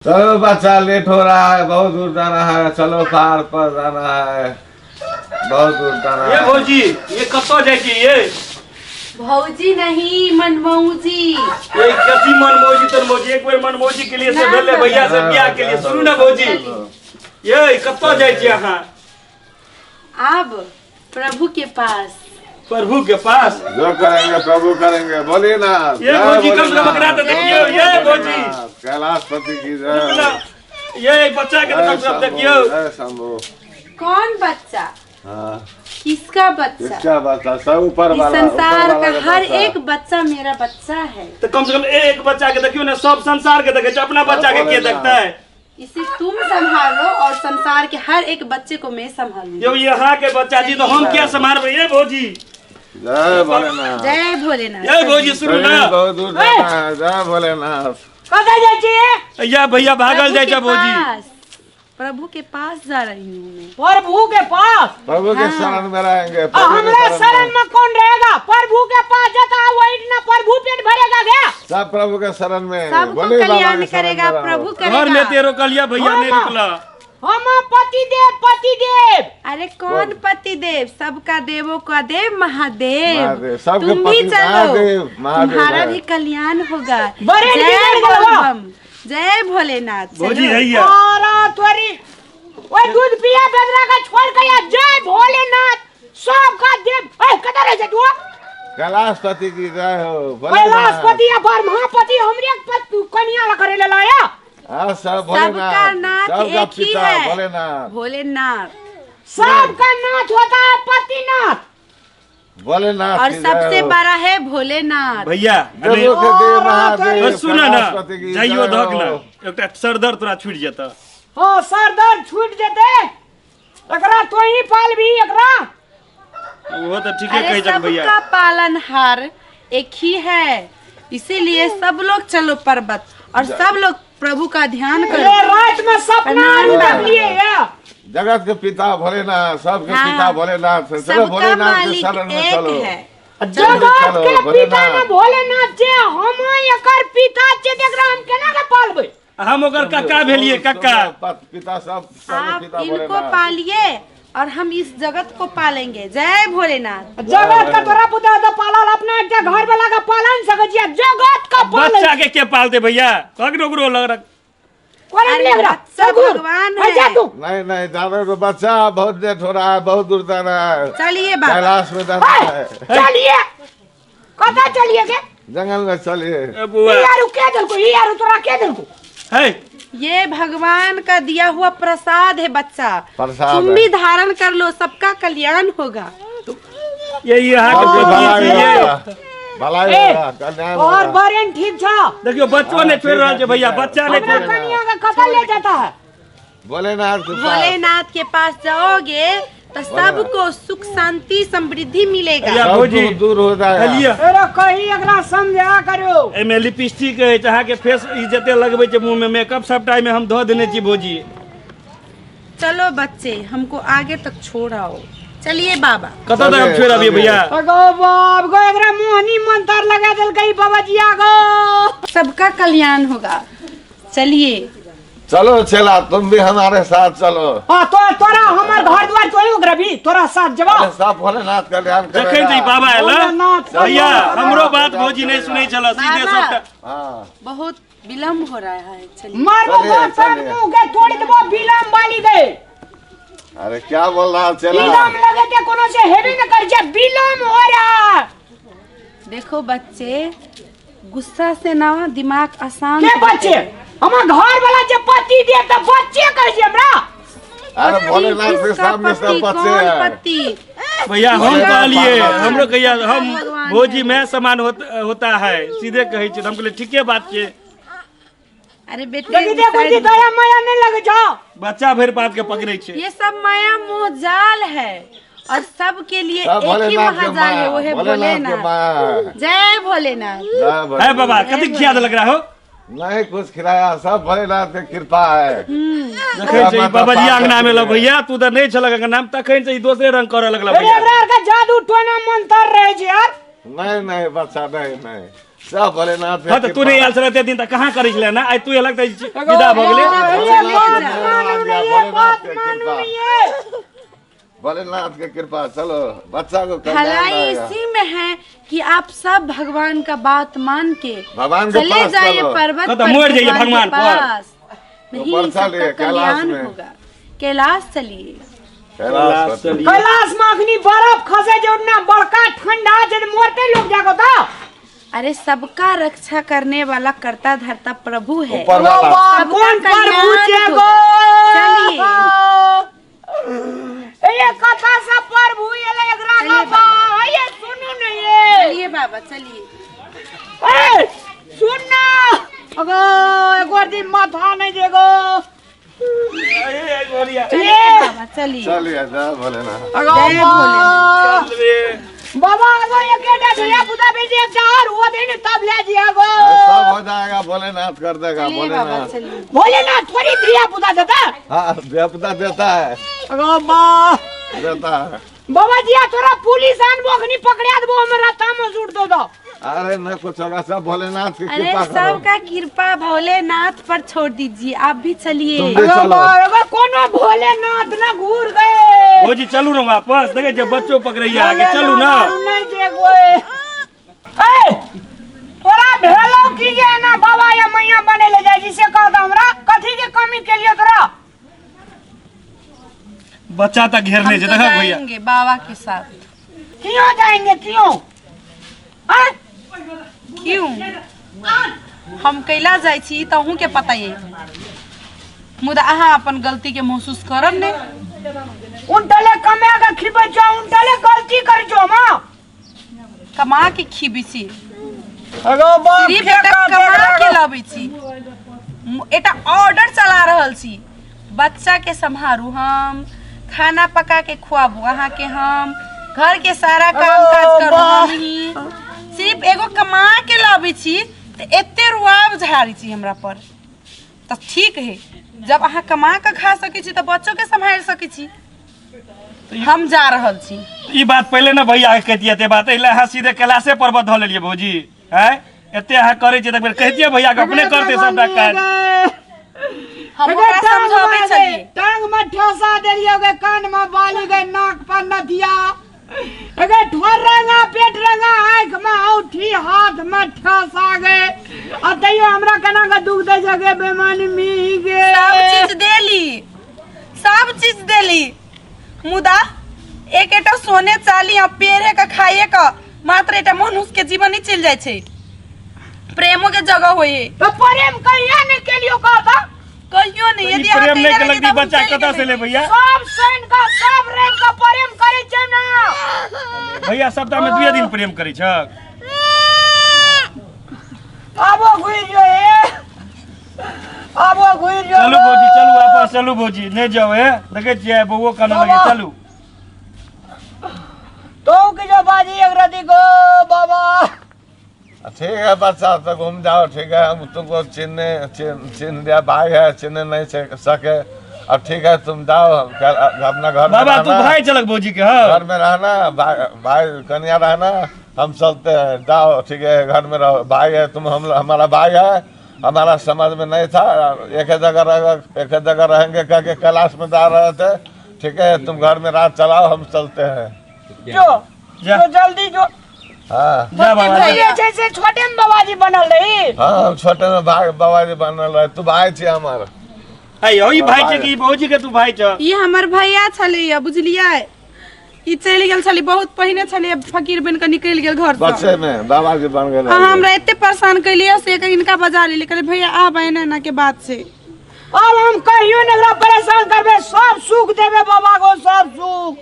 चलो बच्चा लेट हो रहा है, बहुत दूर जाना है, चलो पहाड़ पर जाना है, बहुत दूर जाना ये है। भौजी, ये कतऽ जाइ छी ये? भौजी नहीं, मनमौजी। ये कथी मनमौजी तनमौजी? एक बेर मनमौजी के लिए से ना, भेलै ना। भैया से बियाह के लिए। सुनू ने भौजी, ये कतऽ जाइ छी अहाँ? आब प्रभु के पास। प्रभु के पास? जो करेंगे प्रभु करेंगे। भोलेनाथ ये जय भौजी, कम से कम भोलेनाथ, एकरा तऽ देखियौ। ये भौजी, कैलाशपति की जय। ये बच्चा के तऽ जय कम से कम शंभो, देखियौ। जय शंभो। कौन बच्चा? हाँ। किसका बच्चा? किसका बच्चा? सब ऊपर इस वाला, संसार ऊपर का वाला का हर बच्चा। एक बच्चा मेरा बच्चा है। तऽ कम से कम एक बच्चा के देखियौ ने, सब संसार के देखै छै, अपना बच्चा के के देखतै? इसे तुम संभालो और संसार के हर एक बच्चे को मैं संभालूंगी। यौ, यहाँ के बच्चा जी तो हम क्या संभालबै? ये भौजी। जय भोलेनाथ। जय भोलेनाथ। ये भौजी, सुनू ना। बहुत दूर जाना है, जय भोलेनाथ। कतऽ जाइ छी? या भैया भागल प्रभु जाइ के छै भौजी। पास, प्रभु के पास जा रही हूँ मैं। प्रभु के पास? प्रभु के हाँ। शरण में रहेंगे। आ प्रभु के हमरा शरण में। में कौन रहेगा? प्रभु के पास जाता है वही ना प्रभु पेट भरेगा क्या? सब प्रभु के शरण में। सबको भोले बाबा कल्याण के शरण करेगा में रहो। प्रभु घर में करेगा। ते रोकलिया भैया, नहीं हाँ। रुकला। हम पति देव, पति देव। अरे कौन पति देव? सबका देवों का देव महादेव। महादेव, सबके तुम भी पति चलो, महादेव, महादेव तुम्हारा है। भी कल्याण होगा। बड़े जय बिगड़ गए बा। बोलबम, जय भोलेनाथ। भौजी चलो। हैया। और तोरी ओए दूध पिया बेदरा का छोड़ के या जय भोलेनाथ सबका देव। ए कतऽ रहे छै तू? कैलाशपति की जय हो, भोलेनाथ। कैलाशपति या ब्रह्मापति हमरे पर कनिया ला करे ले लाया। हाँ, सब भोलेनाथ। सबका नाथ सबका एक ही पिता है। भोलेनाथ। भोलेनाथ। सबका नाथ होता है पतिनाथ। भोलेनाथ और की जय सबसे हो। बड़ा है भोलेनाथ। भैया, देवों के देव महादेव, सुन ना, कैलाशपति की जाइयो जय धक हो। ना एकटा सरदर्द तोरा छूटि जेतऽ। हाँ, सर दर्द छूट जेते। एकरा तो ही पालबी एकरा। ओहो तऽ ठीके अरे कहै छक भैया। सबका पालनहार एक ही है, इसीलिए सब लोग चलो पर्वत और सब लोग प्रभु का ध्यान ये करो। रात में सपना प्रणाम आरू बाबा। देखलिए ये। जगत के पिता भोलेनाथ, सबके हाँ। पिता भोलेनाथ से चलो, सबका भोलेनाथ के मालिक शरण में एक चलो। है। जगत चलो, के पिता भोलेनाथ। ने भोलेनाथ जे, हम एकर पिता जे, देख रहा हम केना के पालबै? हम ओकर कक्का भेलिए, कक्का। पिता सब सबके आप पिता इनको भोलेनाथ। पालिए और हम इस जगत को पालेंगे। जय भोलेनाथ। जगत का तोरा पुता तो पालल, अपना एकटा घर वाला का पालन सकै छियै, जगत का पालन। बच्चा के के पालते भैया? ककरो ओकरो लग रख। कोई अरे नहीं रहा। बच्चा भगवान है। जा तू। नहीं नहीं, जाने तो बच्चा, बहुत लेट हो रहा है, बहुत दूर जाना है। चलिए बाबा। कैलाश में जाना ए, है। चलिए, कतऽ चलिए के? जंगल में चलिए। ए बुआ। ई यारू के देलको? ई यारू तोरा के देलको? है। ये भगवान का दिया हुआ प्रसाद है बच्चा। प्रसाद तुम है। भी धारण कर लो, सबका कल्याण होगा। ये यहाँ के सबके गोदी भलाई छै ये। होगा, भलाई ए, होगा, कल्याण और होगा। बरेन ठीक छ? देखियो, बच्चो नहीं छोड़ रहल छै भैया, बच्चा नहीं हमरा छोड़। कनिया के कतऽ ले जाता है? भोलेनाथ के पास। भोलेनाथ के पास जाओगे तो सबको सुख शांति समृद्धि मिलेगा। भैया, सब भौजी। दुख दूर हो जाएगा। लिअ। अरे कही एकरा समझा करो। एहिमे लिपस्टिक अछि अहाँके फेस, ई जते लगबै छै मुँहमे मेकअप, सबटा एहिमे हम धऽ देने छी भौजी। चलो बच्चे, हमको आगे तक छोड़ आओ। चलिए बाबा। कतऽ तक हम छोड़ि अबियै भैया? अगो बाप गो, एकरा मोहनी मंत्र लगा देलकै बाबाजी गो। सबका कल्याण होगा, चलिए। चलो चला, तुम भी हमारे साथ चलो। हाँ, तो तोरा हमर घर द्वार तोही ओकरा भी तोरा साथ जबा। अरे सब भोलेनाथ कल्याण जखन से ई करेगा। बाबा एला भोलेनाथ भैया, कल्याण हमरो बात भौजी नहीं सुनै छल, सीधे बाबा। सबटा। हाँ। बहुत विलम्ब हो रहा है, चलिए। मारबो चलिए, बाप सब चलिए। मुंह के तोड़ देबो विलम्ब वाली गए। अरे क्या बोल रहा है चला? विलम्ब लगे ते कोनो से हेबे न कर जे विलम्ब हो रहा है। देखो बच्चे, गुस्सा से ना दिमाग आसान के बच्चे? हमर घर वाला जे पति दे त बच्चे कहै छै हमरा। अरे भोलेनाथ के किसका सामने सब पति? बच्चे कौन हैं। पति? भैया, हम भोलेनाथ कहलिए भगवान। हमरो कहिया हम भगवान भौजी है। में समान होता है, सीधे कहै छै। हम कहलिए ठीके बात छै। अरे बेटे, देखी देखो साइड जी, में। दया माया नहीं लगे जाओ। बच्चा भरि बात के पकड़ै छै। ये सब माया मोह जाल है और सबके लिए सब एक ही भोलेनाथ के महाजाल है, माया, वो है भोलेनाथ के भोलेनाथ। माया। जय भोलेनाथ। जय भोलेनाथ। है बाबा, कथी खिया देलक रहा हो? नहीं कुछ खिलाया, सब भोलेनाथ के कृपा है। जखन से ई बाबाजी अंगना में भैया, तू तऽ नहि छलक अंगना में, तखन से ई दोसरे रंग करऽ लगल अरे भैया। एकरा आर के जादू टोना मंत्र रहे छै यार। नहीं नहीं बच्चा, नहीं नहीं। सब भोलेनाथ के हाँ तऽ तू नहि आयल छलै एते दिन तऽ कहाँ करै छलै ना आइ तू एलक तऽ विदा भऽ गेलै। भोलेनाथ ये भोलेनाथ बात के मानू कृपा, नहीं ये। भोलेनाथ के कृपा। चलो बच्चा को कल्याण भलाई आएगा। इसी में है कि आप सब भगवान का बात मान के भगवान के चले पास जाइए चलो। पर्वत तो पर मर जाइए भगवान भगवान के पर। पास। नहीं, ऊपर सबका चलिए, कैलाश कल्याण में। होगा। कैलाश चलिए। कैलाश पर चलिए। कैलाश में अखनी बर्फ खसे जो ना बड़का ठंडा जे मरते लोग जाको तो। अरे सबका रक्षा करने वाला करता धरता प्रभु है। ऊपर वाला। सबका कौन प्रभु कल्याण जेगो? होगा। चलिए। ये कथा सब प्रभु एले एकरा चलिए का बा ये सुनू न ये। चलिए बाबा चलिए। ए सुन ना अगो एगो दिन माथा नहीं जेगो। चलिए बाबा चलिए। चलिए जय भोलेनाथ। अगो जय भोलेनाथ। बाबा अगो एकेटा धिया पुता बेटी एकटा और वो दिन तब ले जिया गो। सब हो जाएगा, भोलेनाथ कर देगा। चलिए बाबा भोलेनाथ चलिए। भोलेनाथ थोड़ी धिया पुता देता। हाँ देवता देता है। अगो बा देता है बाबा जी थोड़ा पुलिस आनबो अखनी पकड़ा देबो हमरा तामस उठ दो दो। अरे न कुछ होगा, सब भोलेनाथ की अरे कृपा करो। सबका कृपा भोलेनाथ पर छोड़ दीजिए, आप भी चलिए। तुम भी अगो चलो। बा अगो कोनो भोलेनाथ ना घूर गए। भौजी चलू ना वापस, देखे छियै बच्चो पकड़ैया आगे, चलू ना। नहीं जेगो ए तोरा भेलो की जे ना बाबा या मैया बने ले जाय छी से कह दो हमरा कथी के कमी के लिए तोरा। बच्चा तऽ घेरने हम छै, तो देखा भैया। जाएंगे बाबा के साथ। क्यों जाएंगे क्यों? हाँ? क्यों हम कैला जाइ छी तऽ अहूँ के पता ये, मुदा अहाँ अपन गलती के महसूस करब ने। उनटले कमा के खिबै छौ, उनटले गलती कर छौ मां। कमा के खिबै छी, अगो बाप सिर्फ एकटा कमा के लबै छी, एकटा ऑर्डर चला रहल छी। बच्चा के सम्हारू, हम खाना पका के खुआबू अहाँ के, हम घर के सारा काम काज करू हम ही। सिर्फ एगो कमा के लबै छी तऽ एते रुआब झाड़ै छी हमरा पर। तऽ ठीक है, जब अहाँ कमा के खा सकै छी तऽ बच्चो के सम्हारि सकै छी। हम जा रहल छी। ई बात पहिले ने भैया के कहितियै ते बात, एहि लए अहाँ सीधे कैलाशे पर्वत धऽ लेलियै भौजी। हैं एते अहाँ करै छियै तऽ फेर कहितियै भैया के, अपने करतै सबटा काज। हम ओकरा समझाबै छलियै। टांग में ठेसा देलियै गे, कान में बाली गे, नाक पर नथिया गे, ठोर रंगा पेट रंगा, आँख में औठी, हाथ में ठेसा गे, आ तैयो हमरा केना के दुख दै छै गे बेमानी मी गे। सब चीज देली, सब चीज देली, मुदा एक एकटा सोने चाली आ पेरे के खाइए के मात्र एकटा मनुष्य के जीवन नहीं चलि जाइ छै। प्रेमो के जगह होय है। तो प्रेम कहिया नहीं केलियो कहता? कहियो नहीं। ई यदि अहाँ प्रेम नहि कहिया केलक रहियै तऽ ई तऽ हम बच्चा चलि कतऽ से गेलियै। ले भैया? सब सुन के सब रंग के प्रेम करै छै ना। भैया सप्ताह में 2 दिन प्रेम करै छक। आबो घुरि जो ए, आबो घुरि जो। चलू भौजी चलू वापस चलू भौजी, नहि जाउ हे, देखै छियै बौओ कानऽ लगै, चलू। तो की जो बाजी एक रति गो बाबा। ठीक है बच्चा तो घूम जाओ, ठीक है हम तुमको चिन्हने चिन्ह दिया, भाई है चिन्ह नहीं सके, अब ठीक है तुम जाओ अपना घर में बाबा तू रहना। भाई चलक भौजी के, हाँ। घर में रहना, भाई कन्या रहना, हम चलते हैं, जाओ ठीक है घर में रहो, भाई है तुम, हम हमारा भाई है, हमारा समझ में नहीं था, एक ही जगह रह, एक ही जगह रहेंगे कह के कैलाश में जा रहे थे, ठीक है तुम घर में रात चलाओ, हम चलते हैं। जो जा। जो जल्दी जो। हाँ। जा बाबा, जा। ये जैसे छोटे में बाबाजी बनल रही। हाँ हम छोटे में भाई बाबाजी बनल रहे, तू भाई छी हमार। अय ई भाई छै कि भौजी के तू भाई छ? ई हमर भैया छलैया बुझलियै, ई चलि गेल छलै बहुत पहिने छलै, फकीर बनि कऽ निकलि गेल घर से। बच्चे में बाबाजी बन गेल। अहाँ हमरा एते परेशान कैलियै से इनका बजा लेली, कहलियै भैया आब एना एना के बात छै। अब हम कहियो ने एकरा परेशान करबे, सब सुख देबे बाबा को, सब सुख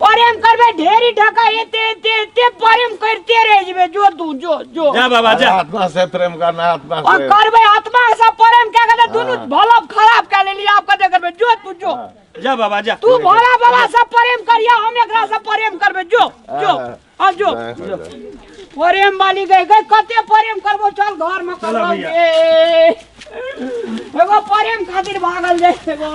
प्रेम करबे, ढेरी ढका एते एते एते प्रेम करते रह जेबे, जो तू जो जो। जा बाबा जा। आत्मा से प्रेम करना, आत्मा और से करबे आत्मा से प्रेम क्या करते, दोनों भला खराब कर लेली, आप कते करबे, जो तू जो। जा बाबा जा। तू भोला बाबा से प्रेम करिया, हम एकरा से प्रेम करबे, जो जो आ जो। प्रेम वाली गई गई कते प्रेम करबो, चल घर में चलो करबो भैया। एगो प्रेम खातिर भागल जाए एगो।